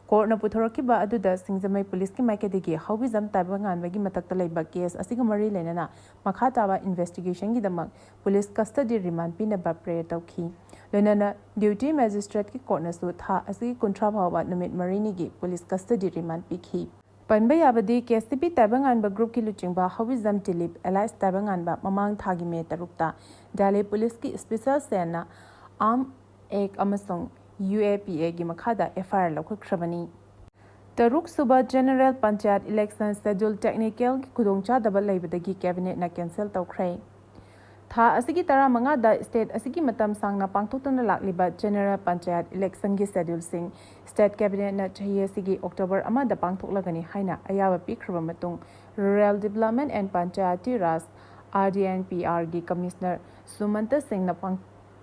Courtꯅ ꯄꯨꯊꯣꯔꯛꯈꯤꯕ ꯑꯗꯨꯗ ꯁꯤꯡꯖꯃꯩ policeꯀꯤ ꯃꯥꯏꯀꯩꯗꯒꯤ ꯍꯥꯎꯕꯤꯖꯝ ꯇꯥꯏꯕꯪꯉꯥꯟꯕꯒꯤ ꯃꯊꯛꯇ ꯂꯩꯕ case ꯑꯁꯤꯒ ꯃꯔꯤ ꯂꯩꯅꯅ ꯃꯈꯥ ꯇꯥꯕ investigationꯒꯤꯗꯃꯛ police custody remand ꯄꯤꯅꯕ prayer ꯇꯧꯈꯤ꯫ ꯂꯣꯏꯅꯅ duty magistrateꯀꯤ courtꯅꯁꯨ ꯊꯥ ꯑꯁꯤꯒꯤ ꯀꯨꯟꯊ꯭ꯔꯥ ꯐꯥꯎꯕ ꯅꯨꯃꯤꯠ ꯃꯔꯤꯅꯤꯒꯤ police custody remand ꯄꯤꯈꯤ꯫ ꯄꯟꯕ ꯌꯥꯕꯗꯤ, ꯀꯦ ꯁꯤ ꯄꯤ ꯇꯥꯏꯕꯪꯉꯥꯟꯕ groupꯀꯤ ꯂꯨꯆꯤꯡꯕ ꯍꯥꯎꯕꯤꯖꯝ ꯗꯤꯂꯤꯞ alias ꯇꯥꯏꯕꯪꯉꯥꯟꯕ ꯃꯃꯥꯡ ꯊꯥꯒꯤ ꯃꯦ ꯇꯔꯨꯛꯇ ꯗꯦꯜꯂꯤ policeꯀꯤ special cellꯅ Arms Act ꯑꯃꯁꯨꯡ U A P Aꯒꯤ ꯃꯈꯥꯗ F I R ꯂꯧꯈꯠꯈ꯭ꯔꯕꯅꯤ꯫ ꯇꯔꯨꯛꯁꯨꯕ General Panchayat Election Schedule Technicalꯒꯤ ꯈꯨꯗꯣꯡꯆꯥꯗꯕ ꯂꯩꯕꯗꯒꯤ Cabinetꯅ cancel ꯇꯧꯈ꯭ꯔꯦ꯫ ꯊꯥ ꯑꯁꯤꯒꯤ ꯇꯔꯥꯃꯉꯥꯗ state ꯑꯁꯤꯒꯤ ꯃꯇꯝ ꯁꯥꯡꯅ ꯄꯥꯡꯊꯣꯛꯇꯨꯅ ꯂꯥꯛꯂꯤꯕ General Panchayat Electionꯒꯤ scheduleꯁꯤꯡ state Cabinetꯅ ꯆꯍꯤ ꯑꯁꯤꯒꯤ October ꯑꯃꯗ ꯄꯥꯡꯊꯣꯛꯂꯒꯅꯤ ꯍꯥꯏꯅ ꯑꯌꯥꯕ ꯄꯤꯈ꯭ꯔꯕ ꯃꯇꯨꯡ, Rural Development and Panchayati Raj, RDNPRꯒꯤ Commissioner ꯁꯨꯃꯟꯇ ꯁꯤꯡꯅ ꯄꯥꯡ-,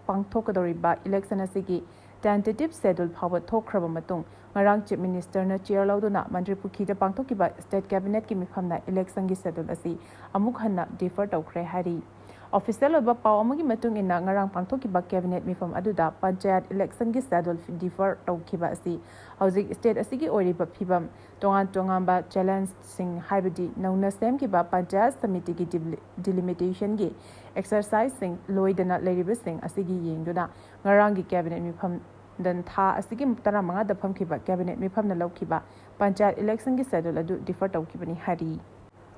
ꯄꯥꯡꯊꯣꯛꯀꯗꯧꯔꯤꯕ election ꯑꯁꯤꯒꯤ tentative schedule ꯐꯥꯎꯕ ꯊꯣꯛꯈ꯭ꯔꯕ ꯃꯇꯨꯡ, ꯉꯔꯥꯡ Chief Ministerꯅ chair ꯂꯧꯗꯨꯅ ꯃꯟꯇ꯭ꯔꯤ ꯄꯨꯈ꯭ꯔꯤꯗ ꯄꯥꯡꯊꯣꯛꯈꯤꯕ state Cabinetꯀꯤ ꯃꯤꯐꯝꯅ electionꯒꯤ schedule ꯑꯁꯤ ꯑꯃꯨꯛ ꯍꯟꯅ defer ꯇꯧꯈ꯭ꯔꯦ ꯍꯥꯏꯔꯤ꯫ Official ꯑꯣꯏꯕ ꯄꯥꯎ ꯑꯃꯒꯤ ꯃꯇꯨꯡ ꯏꯟꯅ, ꯉꯔꯥꯡ ꯄꯥꯡꯊꯣꯛꯈꯤꯕ Cabinet ꯃꯤꯐꯝ ꯑꯗꯨꯗ Panchayat Electionꯒꯤ schedule defer ꯇꯧꯈꯤꯕ ꯑꯁꯤ ꯍꯧꯖꯤꯛ state ꯑꯁꯤꯒꯤ ꯑꯣꯏꯔꯤꯕ ꯐꯤꯕꯝ, ꯇꯣꯉꯥꯟ ꯇꯣꯉꯥꯟꯕ challengeꯁꯤꯡ, ꯍꯥꯏꯕꯗꯤ ꯅꯧꯅ ꯁꯦꯝꯈꯤꯕ Panchayat Samitiꯒꯤ deli-, delimitationꯒꯤ exerciseꯁꯤꯡ ꯂꯣꯏꯗꯅ ꯂꯩꯔꯤꯕꯁꯤꯡ ꯑꯁꯤꯒꯤ ꯌꯦꯡꯗꯨꯅ, ꯉꯔꯥꯡꯒꯤ Cabinet ꯃꯤꯐꯝ ꯗꯟ ꯊꯥ ꯑꯁꯤꯒꯤ ꯇꯔꯥꯃꯉꯥꯗ ꯐꯝꯈꯤꯕ Cabinet ꯃꯤꯐꯝꯅ ꯂꯧꯈꯤꯕ Panchayat Electionꯒꯤ schedule ꯑꯗꯨ defer ꯇꯧꯈꯤꯕꯅꯤ ꯍꯥꯏꯔꯤ꯫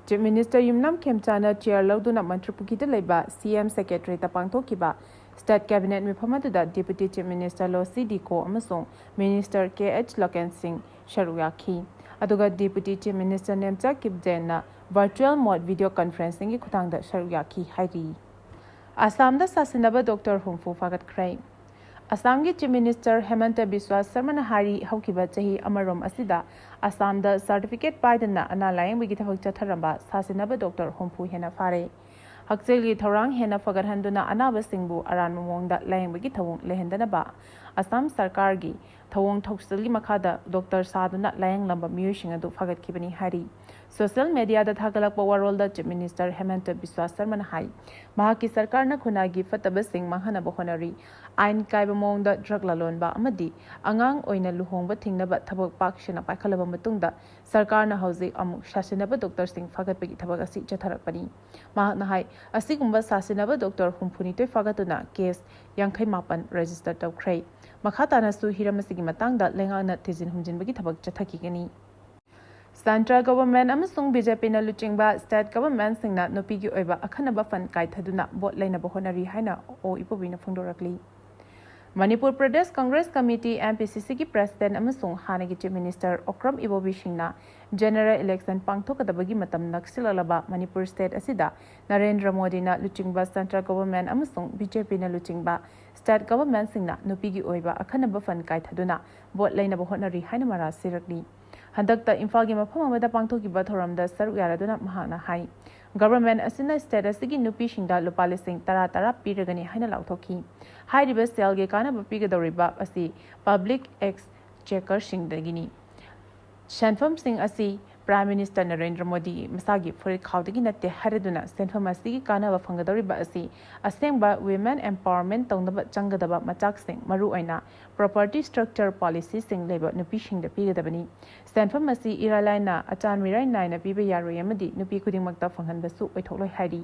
Chief Minister ꯌꯨꯝꯅꯥꯝ ꯈꯦꯝꯆꯥꯅ chair ꯂꯧꯗꯨꯅ ꯃꯟꯇ꯭ꯔꯤ ꯄꯨꯈ꯭ꯔꯤꯗ ꯂꯩꯕ CM Secretariatꯇ ꯄꯥꯡꯊꯣꯛꯈꯤꯕ state Cabinet ꯃꯤꯐꯝ ꯑꯗꯨꯗ Deputy Chief Minister ꯂꯣꯁꯤ ꯗꯤꯀꯣ ꯑꯃꯁꯨꯡ Minister ꯀꯦ ꯑꯩꯆ ꯂꯣꯀꯦꯟ ꯁꯤꯡ ꯁꯔꯨꯛ ꯌꯥꯈꯤ꯫ ꯑꯗꯨꯒ Deputy Chief Minister Nemcha ꯀꯤꯞꯖꯦꯟꯅ virtual mode video conferencingꯒꯤ ꯈꯨꯠꯊꯥꯡꯗ ꯁꯔꯨꯛ ꯌꯥꯈꯤ ꯍꯥꯏꯔꯤ꯫ ꯑꯁꯥꯝꯗ ꯁꯥꯁꯤꯟꯅꯕ doctor ꯍꯨꯝꯐꯨ ꯐꯥꯒꯠꯈ꯭ꯔꯦ꯫ ꯑꯁꯥꯝꯒꯤ Chief Minister ꯍꯦꯃꯟꯇ ꯕꯤꯁ꯭ꯋꯥ ꯁꯔꯃꯅ ꯍꯥꯏꯔꯤ, ꯍꯧꯈꯤꯕ ꯆꯍꯤ ꯑꯃꯔꯣꯝ ꯑꯁꯤꯗ ꯑꯁꯥꯝꯗ certificate ꯄꯥꯏꯗꯅ ꯑꯅꯥ ꯂꯥꯌꯦꯡꯕꯒꯤ ꯊꯕꯛ ꯆꯠꯊꯔꯝꯕ ꯁꯥꯁꯤꯟꯅꯕ doctor ꯍꯨꯝꯐꯨ ꯍꯦꯟꯅ ꯐꯥꯔꯦ꯫ ꯍꯛꯁꯦꯜꯒꯤ ꯊꯧꯔꯥꯡ ꯍꯦꯟꯅ ꯐꯒꯠꯍꯟꯗꯨꯅ ꯑꯅꯥꯕꯁꯤꯡꯕꯨ ꯑꯔꯥꯟꯕ ꯃꯑꯣꯡꯗ ꯂꯥꯌꯦꯡꯕꯒꯤ ꯊꯧꯑꯣꯡ ꯂꯩꯍꯟꯗꯅꯕ ꯑꯁꯥꯝ ꯁꯔꯀꯥꯔꯒꯤ ꯊꯧꯑꯣꯡ ꯊꯧꯁꯤꯜꯒꯤ ꯃꯈꯥꯗ doctor ꯁꯥꯗꯨꯅ ꯂꯥꯌꯦꯡꯂꯝꯕ ꯃꯤꯑꯣꯏꯁꯤꯡ ꯑꯗꯨ ꯐꯥꯒꯠꯈꯤꯕꯅꯤ ꯍꯥꯏꯔꯤ꯫ Social mediaꯗ ꯊꯥꯒꯠꯂꯛꯄ ꯋꯥꯔꯣꯜꯗ Chief Minister ꯍꯦꯃꯟꯇ ꯕꯤꯁ꯭ꯋꯥ ꯁꯔꯃꯅ ꯍꯥꯏ, ꯃꯍꯥꯛꯀꯤ ꯁꯔꯀꯥꯔꯅ ꯈꯨꯟꯅꯥꯏꯒꯤ ꯐꯠꯇꯕꯁꯤꯡ ꯃꯥꯡꯍꯟꯅꯕ ꯍꯣꯠꯅꯔꯤ꯫ ꯑꯥꯏꯟ ꯀꯥꯏꯕ ꯃꯑꯣꯡꯗ drug ꯂꯂꯣꯟꯕ ꯑꯃꯗꯤ ꯑꯉꯥꯡ ꯑꯣꯏꯅ ꯂꯨꯍꯣꯡꯕ ꯊꯤꯡꯅꯕ ꯊꯕꯛ ꯄꯥꯛ ꯁꯟꯅ ꯄꯥꯏꯈꯠꯂꯕ ꯃꯇꯨꯡꯗ ꯁꯔꯀꯥꯔꯅ ꯍꯧꯖꯤꯛ ꯑꯃꯨꯛ ꯁꯥꯁꯤꯟꯅꯕ doctorꯁꯤꯡ ꯐꯥꯒꯠꯄꯒꯤ ꯊꯕꯛ ꯑꯁꯤ ꯆꯠꯊꯔꯛꯄꯅꯤ꯫ ꯃꯍꯥꯛꯅ ꯍꯥꯏ, ꯑꯁꯤꯒꯨꯝꯕ ꯁꯥꯁꯤꯟꯅꯕ doctor ꯍꯨꯝꯐꯨꯅꯤꯊꯣꯏ ꯐꯥꯒꯠꯇꯨꯅ case ꯌꯥꯡꯈꯩ ꯃꯥꯄꯟ register ꯇꯧꯈ꯭ꯔꯦ꯫ ꯃꯈꯥ ꯇꯥꯅꯁꯨ ꯍꯤꯔꯝ ꯑꯁꯤꯒꯤ ꯃꯇꯥꯡꯗ ꯂꯩꯉꯥꯛꯅ ꯊꯤꯖꯤꯟ ꯍꯨꯝꯖꯤꯟꯕꯒꯤ ꯊꯕꯛ ꯆꯠꯊꯈꯤꯒꯅꯤ꯫ Central Government ꯑꯃꯁꯨꯡ BJPꯅ ꯂꯨꯆꯤꯡꯕ state governmentꯁꯤꯡꯅ ꯅꯨꯄꯤꯒꯤ ꯑꯣꯏꯕ ꯑꯈꯟꯅꯕ fund ꯀꯥꯏꯊꯗꯨꯅ vote ꯂꯩꯅꯕ ꯍꯣꯠꯅꯔꯤ ꯍꯥꯏꯅ ꯑꯣ ꯏꯕꯣꯕꯤꯅ ꯐꯣꯡꯗꯣꯔꯛꯂꯤ꯫ ꯃꯅꯤꯄꯨꯔ ꯄ꯭ꯔꯗꯦꯁ ꯀꯪꯒ꯭ꯔꯦꯁ ꯀꯃꯤꯇꯤ, MPCCꯒꯤ president ꯑꯃꯁꯨꯡ ꯍꯥꯟꯅꯒꯤ Chief Minister ꯑꯣꯀ꯭ꯔꯝ ꯏꯕꯣꯕꯤ ꯁꯤꯡꯅ general election ꯄꯥꯡꯊꯣꯛꯀꯗꯕꯒꯤ ꯃꯇꯝ ꯅꯛꯁꯤꯜꯂꯛꯂꯕ ꯃꯅꯤꯄꯨꯔ state ꯑꯁꯤꯗ ꯅꯔꯦꯟꯗ꯭ꯔ ꯃꯣꯗꯤꯅ ꯂꯨꯆꯤꯡꯕ central government ꯑꯃꯁꯨꯡ BJPꯅ ꯂꯨꯆꯤꯡꯕ state governmentꯁꯤꯡꯅ ꯅꯨꯄꯤꯒꯤ ꯑꯣꯏꯕ ꯑꯈꯟꯅꯕ fund ꯀꯥꯏꯊꯗꯨꯅ vote ꯂꯩꯅꯕ ꯍꯣꯠꯅꯔꯤ ꯍꯥꯏꯅ ꯃꯔꯥꯜ ꯁꯤꯔꯛꯂꯤ꯫ ꯍꯟꯗꯛꯇ ꯏꯝꯐꯥꯜꯒꯤ ꯃꯐꯝ ꯑꯃꯗ ꯄꯥꯡꯊꯣꯛꯈꯤꯕ ꯊꯧꯔꯝꯗ ꯁꯔꯨꯛ ꯌꯥꯔꯗꯨꯅ ꯃꯍꯥꯛꯅ ꯍꯥꯏ, government ꯑꯁꯤꯅ state ꯑꯁꯤꯒꯤ ꯅꯨꯄꯤꯁꯤꯡꯗ ꯂꯨꯄꯥ ꯂꯤꯁꯤꯡ ꯇꯔꯥ ꯇꯔꯥ ꯄꯤꯔꯒꯅꯤ ꯍꯥꯏꯅ ꯂꯥꯎꯊꯣꯛꯈꯤ꯫ ꯍꯥꯏꯔꯤꯕ ꯁꯦꯜꯒꯤ ꯀꯥꯟꯅꯕ ꯄꯤꯒꯗꯧꯔꯤꯕ ꯑꯁꯤ public exchequerꯁꯤꯡꯗꯒꯤꯅꯤ꯫ ꯁꯦꯟꯐꯝꯁꯤꯡ ꯑꯁꯤ Prime Minister ꯅꯔꯦꯟꯗ꯭ꯔ ꯃꯣꯗꯤ ꯃꯁꯥꯒꯤ ꯐꯨꯔꯤꯠ ꯈꯥꯎꯗꯒꯤ ꯅꯠꯇꯦ ꯍꯥꯏꯔꯗꯨꯅ ꯁꯦꯟꯐꯝ ꯑꯁꯤꯒꯤ ꯀꯥꯟꯅꯕ ꯐꯪꯒꯗꯧꯔꯤꯕ ꯑꯁꯤ ꯑꯁꯦꯡꯕ women empowerment ꯇꯧꯅꯕ ꯆꯪꯒꯗꯕ ꯃꯆꯥꯛꯁꯤꯡ, ꯃꯔꯨꯑꯣꯏꯅ property structure policyꯁꯤꯡ ꯂꯩꯕ ꯅꯨꯄꯤꯁꯤꯡꯗ ꯄꯤꯒꯗꯕꯅꯤ꯫ ꯁꯦꯟꯐꯝ ꯑꯁꯤ ꯏꯔꯥꯏ ꯂꯥꯏꯅ ꯑꯆꯥꯟ ꯃꯤꯔꯥꯏ ꯅꯥꯏꯅ ꯄꯤꯕ ꯌꯥꯔꯣꯏ ꯑꯃꯗꯤ ꯅꯨꯄꯤ ꯈꯨꯗꯤꯡꯃꯛꯇ ꯐꯪꯍꯟꯕꯁꯨ ꯑꯣꯏꯊꯣꯛꯂꯣꯏ ꯍꯥꯏꯔꯤ꯫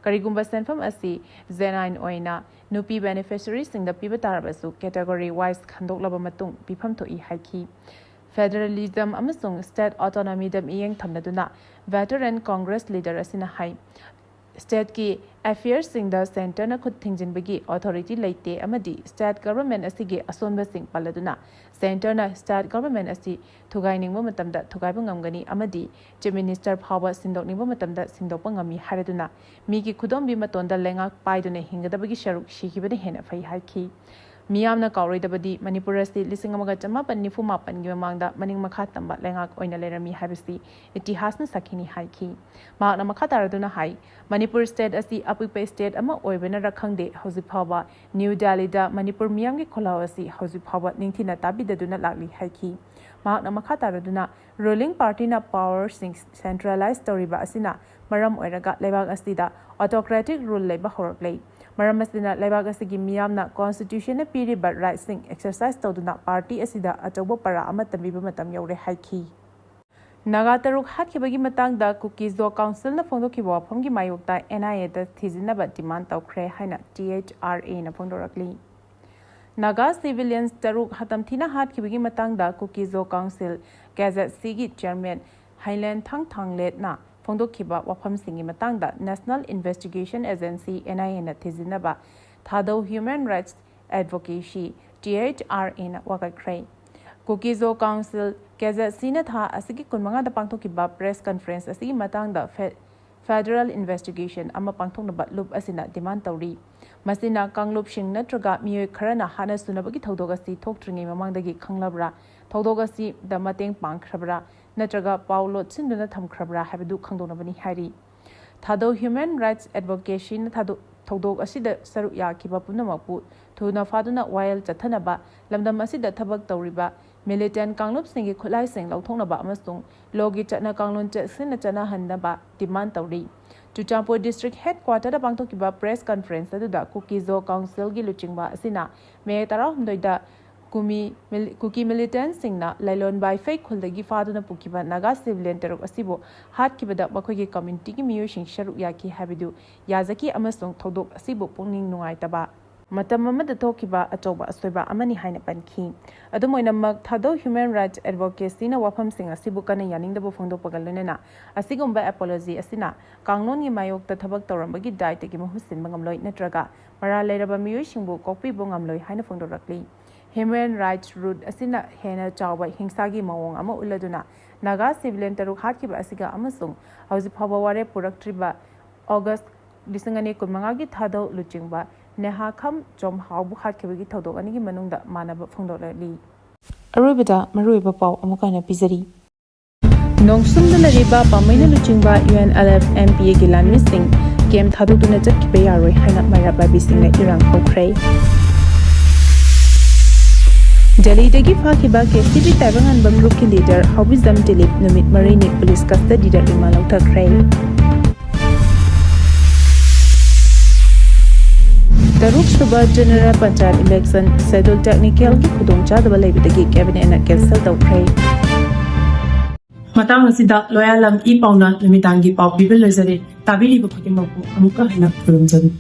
ꯀꯔꯤꯒꯨꯝꯕ ꯁꯦꯟꯐꯝ ꯑꯁꯤ genuine ꯑꯣꯏꯅ ꯅꯨꯄꯤ beneficiaryꯁꯤꯡꯗ ꯄꯤꯕ ꯇꯥꯔꯕꯁꯨ category wise ꯈꯟꯗꯣꯛꯂꯕ ꯃꯇꯨꯡ ꯄꯤꯐꯝ ꯊꯣꯛꯏ ꯍꯥꯏꯈꯤ꯫ Federalism ꯑꯃꯁꯨꯡ state autonomyꯗ ꯃꯤꯠꯌꯦꯡ ꯊꯝꯅꯗꯨꯅ veteran Congress leader ꯑꯁꯤꯅ ꯍꯥꯏ, stateꯀꯤ affairsꯁꯤꯡꯗ centreꯅ ꯈꯨꯠ ꯊꯤꯡꯖꯤꯟꯕꯒꯤ authority ꯂꯩꯇꯦ ꯑꯃꯗꯤ state government ꯑꯁꯤꯒꯤ ꯑꯁꯣꯟꯕꯁꯤꯡ ꯄꯜꯂꯗꯨꯅ centreꯅ state government ꯑꯁꯤ ꯊꯨꯒꯥꯏꯅꯤꯡꯕ ꯃꯇꯝꯗ ꯊꯨꯒꯥꯏꯕ ꯉꯝꯒꯅꯤ ꯑꯃꯗꯤ Chief Minister ꯐꯥꯎꯕ ꯁꯤꯟꯗꯣꯛꯅꯤꯡꯕ ꯃꯇꯝꯗ ꯁꯤꯟꯗꯣꯛꯄ ꯉꯝꯃꯤ ꯍꯥꯏꯔꯗꯨꯅ ꯃꯤꯒꯤ ꯈꯨꯗꯣꯝꯕꯤ ꯃꯇꯣꯟꯗ ꯂꯩꯉꯥꯛ ꯄꯥꯏꯗꯨꯅ ꯍꯤꯡꯒꯗꯕꯒꯤ ꯁꯔꯨꯛ ꯁꯤꯈꯤꯕꯅ ꯍꯦꯟꯅ ꯐꯩ ꯍꯥꯏꯈꯤ꯫ ꯃꯤꯌꯥꯝꯅ ꯀꯥꯎꯔꯣꯏꯗꯕꯗꯤ ꯃꯅꯤꯄꯨꯔ ꯑꯁꯤ ꯂꯤꯁꯤꯡ ꯑꯃꯒ ꯆꯃꯥꯄꯟ ꯅꯤꯐꯨ ꯃꯥꯄꯟꯒꯤ ꯃꯃꯥꯡꯗ ꯃꯅꯤꯡ ꯃꯈꯥ ꯇꯝꯕ ꯂꯩꯉꯥꯛ ꯑꯣꯏꯅ ꯂꯩꯔꯝꯃꯤ ꯍꯥꯏꯕꯁꯤ ꯏꯇꯤꯍꯥꯁꯅ ꯁꯥꯈꯤꯅꯤ ꯍꯥꯏꯈꯤ꯫ ꯃꯍꯥꯛꯅ ꯃꯈꯥ ꯇꯥꯔꯗꯨꯅ ꯍꯥꯏ, ꯃꯅꯤꯄꯨꯔ state ꯑꯁꯤ ꯑꯄꯤꯛꯄ state ꯑꯃ ꯑꯣꯏꯕꯅꯔ ꯈꯪꯗꯦ, ꯍꯧꯖꯤꯛ ꯐꯥꯎꯕ ꯅ꯭ꯌꯨ ꯗꯦꯜꯂꯤꯗ ꯃꯅꯤꯄꯨꯔ ꯃꯤꯌꯥꯝꯒꯤ ꯈꯣꯜꯂꯥꯎ ꯑꯁꯤ ꯍꯧꯖꯤꯛ ꯐꯥꯎꯕ ꯅꯤꯡꯊꯤꯅ ꯇꯥꯕꯤꯗꯗꯨꯅ ꯂꯥꯛꯂꯤ ꯍꯥꯏꯈꯤ꯫ ꯃꯍꯥꯛꯅ ꯃꯈꯥ ꯇꯥꯔꯗꯨꯅ, ruling partyꯅ powerꯁꯤꯡ centralize ꯇꯧꯔꯤꯕ ꯑꯁꯤꯅ ꯃꯔꯝ ꯑꯣꯏꯔꯒ ꯂꯩꯕꯥꯛ ꯑꯁꯤꯗ autocratic rule ꯂꯩꯕ ꯍꯧꯔꯛꯂꯦ꯫ ꯃꯔꯝ ꯑꯁꯤꯅ ꯂꯩꯕꯥꯛ ꯑꯁꯤꯒꯤ ꯃꯤꯌꯥꯝꯅ constitutionꯅ ꯄꯤꯔꯤꯕ rightꯁꯤꯡ exercise ꯇꯧꯗꯨꯅ party ꯑꯁꯤꯗ ꯑꯆꯧꯕ ꯄꯔꯥ ꯑꯃ ꯇꯝꯕꯤꯕ ꯃꯇꯝ ꯌꯧꯔꯦ ꯍꯥꯏꯈꯤ꯫ ꯅꯥꯒꯥ ꯇꯔꯨꯛ ꯍꯥꯠꯈꯤꯕꯒꯤ ꯃꯇꯥꯡꯗ Kuki-Zo Councilꯅ ꯐꯣꯡꯗꯣꯛꯈꯤꯕ ꯋꯥꯐꯝꯒꯤ ꯃꯥꯌꯣꯛꯇ NIAꯗ ꯊꯤꯖꯤꯟꯅꯕ demand ꯇꯧꯈ꯭ꯔꯦ ꯍꯥꯏꯅ THRAꯅ ꯐꯣꯡꯗꯣꯔꯛꯂꯤ꯫ ꯅꯥꯒꯥ civilians ꯇꯔꯨꯛ ꯇꯝꯊꯤꯅ ꯍꯥꯠꯈꯤꯕꯒꯤ ꯃꯇꯥꯡꯗ Kuki-Zo Council, KZCꯒꯤ chairman Hailentang Thangletꯅ ꯐꯣꯡꯗꯣꯛꯈꯤꯕ ꯋꯥꯐꯝꯁꯤꯡꯒꯤ ꯃꯇꯥꯡꯗ National Investigation Agency, NIAꯅ ꯊꯤꯖꯤꯟꯅꯕ Thadou Human Rights Advocacy, T H R A ꯅ ꯋꯥꯀꯠꯈ꯭ꯔꯦ꯫ Kuki-Zo Council, K Z C ꯅ ꯊꯥ ꯑꯁꯤꯒꯤ ꯀꯨꯟꯃꯉꯥꯗ ꯄꯥꯡꯊꯣꯛꯈꯤꯕ press conference ꯑꯁꯤꯒꯤ ꯃꯇꯥꯡꯗ fe-, federal investigation ꯑꯃ ꯄꯥꯡꯊꯣꯛꯅꯕ ꯂꯨꯞ ꯑꯁꯤꯅ demand ꯇꯧꯔꯤ꯫ ꯃꯁꯤꯅ ꯀꯥꯡꯂꯨꯞꯁꯤꯡ ꯅꯠꯇ꯭ꯔꯒ ꯃꯤꯑꯣꯏ ꯈꯔꯅ ꯍꯥꯠꯅ ꯁꯨꯅꯕꯒꯤ ꯊꯧꯗꯣꯛ ꯑꯁꯤ ꯊꯣꯛꯇ꯭ꯔꯤꯉꯩ ꯃꯃꯥꯡꯗꯒꯤ ꯈꯪꯂꯕ꯭ꯔꯥ, ꯊꯧꯗꯣꯛ ꯑꯁꯤꯗ ꯃꯇꯦꯡ ꯄꯥꯡꯈ꯭ꯔꯕ꯭ꯔꯥ ꯅꯠꯇ꯭ꯔꯒ ꯄꯥꯎ ꯂꯣꯠꯁꯤꯟꯗꯨꯅ ꯊꯝꯈ꯭ꯔꯕ꯭ꯔꯥ ꯍꯥꯏꯕꯗꯨ ꯈꯪꯗꯣꯛꯅꯕꯅꯤ ꯍꯥꯏꯔꯤ꯫ Thadou Human Rights Advocacy ꯅ ꯊꯥꯗꯣꯛ-, ꯊꯧꯗꯣꯛ ꯑꯁꯤꯗ ꯁꯔꯨꯛ ꯌꯥꯈꯤꯕ ꯄꯨꯝꯅꯃꯛꯄꯨ ꯊꯨꯅ ꯐꯥꯗꯨꯅ ꯋꯥꯌꯦꯜ ꯆꯠꯊꯅꯕ, ꯂꯝꯗꯝ ꯑꯁꯤꯗ ꯊꯕꯛ ꯇꯧꯔꯤꯕ militant ꯀꯥꯡꯂꯨꯞꯁꯤꯡꯒꯤ ꯈꯨꯠꯂꯥꯏꯁꯤꯡ ꯂꯧꯊꯣꯛꯅꯕ ꯑꯃꯁꯨꯡ law ꯒꯤ ꯆꯠꯅ ꯀꯥꯡꯂꯣꯟ ꯆꯦꯛꯁꯤꯟꯅ ꯆꯠꯅꯍꯟꯅꯕ demand ꯇꯧꯔꯤ꯫ ꯆꯨꯔꯆꯥꯟꯄꯨꯔ district headquarter ꯗ ꯄꯥꯡꯊꯣꯛꯈꯤꯕ press conference ꯑꯗꯨꯗ Kuki-Zo Council ꯒꯤ ꯂꯨꯆꯤꯡꯕ ꯑꯁꯤꯅ May ꯇꯔꯥꯍꯨꯝꯗꯣꯏꯗ ꯀꯨꯃꯤ ꯃꯤꯂꯤ-, ꯀꯨꯀꯤ militant ꯁꯤꯡꯅ ꯂꯥꯏꯂꯣꯟ ꯕꯥꯏꯐꯩ ꯈꯨꯜꯗꯒꯤ ꯐꯥꯗꯨꯅ ꯄꯨꯈꯤꯕ ꯅꯥꯒꯥ civilian ꯇꯔꯨꯛ ꯑꯁꯤꯕꯨ ꯍꯥꯠꯈꯤꯕꯗ ꯃꯈꯣꯏꯒꯤ community ꯒꯤ ꯃꯤꯑꯣꯏꯁꯤꯡ ꯁꯔꯨꯛ ꯌꯥꯈꯤ ꯍꯥꯏꯕꯗꯨ ꯌꯥꯖꯈꯤ ꯑꯃꯁꯨꯡ ꯊꯧꯗꯣꯛ ꯑꯁꯤꯕꯨ ꯄꯨꯛꯅꯤꯡ ꯅꯨꯡꯉꯥꯏꯇꯕ, ꯃꯇꯝ ꯑꯃꯗ ꯊꯣꯛꯈꯤꯕ ꯑꯆꯧꯕ ꯑꯁꯣꯏꯕ ꯑꯃꯅꯤ ꯍꯥꯏꯅ ꯄꯟꯈꯤ꯫ ꯑꯗꯨꯝ ꯑꯣꯏꯅꯃꯛ, Thadou Human Rights Advocacy ꯅ ꯋꯥꯐꯝꯁꯤꯡ ꯑꯁꯤꯕꯨ ꯀꯟꯅ ꯌꯥꯅꯤꯡꯗꯕ ꯐꯣꯡꯗꯣꯛꯄꯒ ꯂꯣꯏꯅꯅ ꯑꯁꯤꯒꯨꯝꯕ apology ꯑꯁꯤꯅ ꯀꯥꯡꯂꯣꯟꯒꯤ ꯃꯥꯌꯣꯛꯇ ꯊꯕꯛ ꯇꯧꯔꯝꯕꯒꯤ ꯗꯥꯏꯇꯒꯤ ꯃꯍꯨꯠ ꯁꯤꯟꯕ ꯉꯝꯂꯣꯏ ꯅꯠꯇ꯭ꯔꯒ ꯃꯔꯥꯜ ꯂꯩꯔꯕ ꯃꯤꯑꯣꯏꯁꯤꯡꯕꯨ ꯀꯣꯛꯄꯤꯕ ꯉꯝꯂꯣꯏ ꯍꯥꯏꯅ ꯐꯣꯡꯗꯣꯔꯛꯂꯤ꯫ Human rights root ꯑꯁꯤꯅ ꯍꯦꯟꯅ ꯆꯥꯎꯕ ꯍꯤꯡꯁꯥꯒꯤ ꯃꯑꯣꯡ ꯑꯃ ꯎꯠꯂꯗꯨꯅ ꯅꯥꯒꯥ civilian ꯇꯔꯨꯛ ꯍꯥꯠꯈꯤꯕ ꯑꯁꯤꯒ ꯑꯃꯁꯨꯡ ꯍꯧꯖꯤꯛ ꯐꯥꯎꯕ ꯋꯥꯔꯦꯞ ꯄꯨꯔꯛꯇ꯭ꯔꯤꯕ August ꯂꯤꯁꯤꯡ ꯑꯅꯤ ꯀꯨꯟꯃꯉꯥꯒꯤ ꯊꯥꯗꯧ ꯂꯨꯆꯤꯡꯕ ꯅꯦꯍꯥꯈꯝ ꯖꯣꯝꯍꯥꯎꯕꯨ ꯍꯥꯠꯈꯤꯕꯒꯤ ꯊꯧꯗꯣꯛ ꯑꯅꯤꯒꯤ ꯃꯅꯨꯡꯗ ꯃꯥꯟꯅꯕ ꯐꯣꯡꯗꯣꯛꯂꯛꯂꯤ꯫ ꯑꯔꯣꯏꯕꯗ ꯃꯔꯨꯑꯣꯏꯕ ꯄꯥꯎ ꯑꯃꯨꯛ ꯍꯟꯅ ꯄꯤꯖꯔꯤ꯫ ꯅꯣꯡꯁꯨꯝꯗꯨꯅ ꯂꯩꯔꯤꯕ ꯄꯥꯝꯕꯩꯅ ꯂꯨꯆꯤꯡꯕ U N L F M P A ꯒꯤ ꯂꯥꯟꯃꯤꯁꯤꯡ camp ꯊꯥꯗꯣꯛꯇꯨꯅ ꯆꯠꯈꯤꯕ ꯌꯥꯔꯣꯏ ꯍꯥꯏꯅ ꯃꯩꯔꯥ ꯄꯥꯏꯕꯤꯁꯤꯡꯅ ꯏꯔꯥꯡ ꯍꯧꯈ꯭ꯔꯦ꯫ ꯗꯦꯜꯂꯤꯗꯒꯤ ꯐꯥꯈꯤꯕ K C P ꯇꯥꯏꯕꯪꯉꯥꯟꯕ group ꯀꯤ leader ꯍꯥꯎꯕꯤꯖꯝ ꯗꯤꯂꯤꯞ ꯅꯨꯃꯤꯠ ꯃꯔꯤꯅꯤ police custody ꯗ remand ꯂꯧꯊꯈ꯭ꯔꯦ꯫ ꯇꯔꯨꯛꯁꯨꯕ General Panchayat election schedule technical ꯒꯤ ꯈꯨꯗꯣꯡꯆꯥꯗꯕ ꯂꯩꯕꯗꯒꯤ cabinet ꯅ cancel ꯇꯧꯈ꯭ꯔꯦ꯫ ꯃꯇꯥꯡ ꯑꯁꯤꯗ ꯂꯣꯌꯥꯂꯝ ꯏ ꯄꯥꯎꯅ ꯅꯨꯃꯤꯗꯥꯡꯒꯤ ꯄꯥꯎ ꯄꯤꯕ ꯂꯣꯏꯖꯔꯦ꯫ ꯇꯥꯕꯤꯔꯤꯕ ꯈꯨꯗꯤꯡꯃꯛꯄꯨ ꯑꯃꯨꯛꯀ ꯍꯟꯅ ꯈꯨꯔꯨꯝꯖꯔꯤ꯫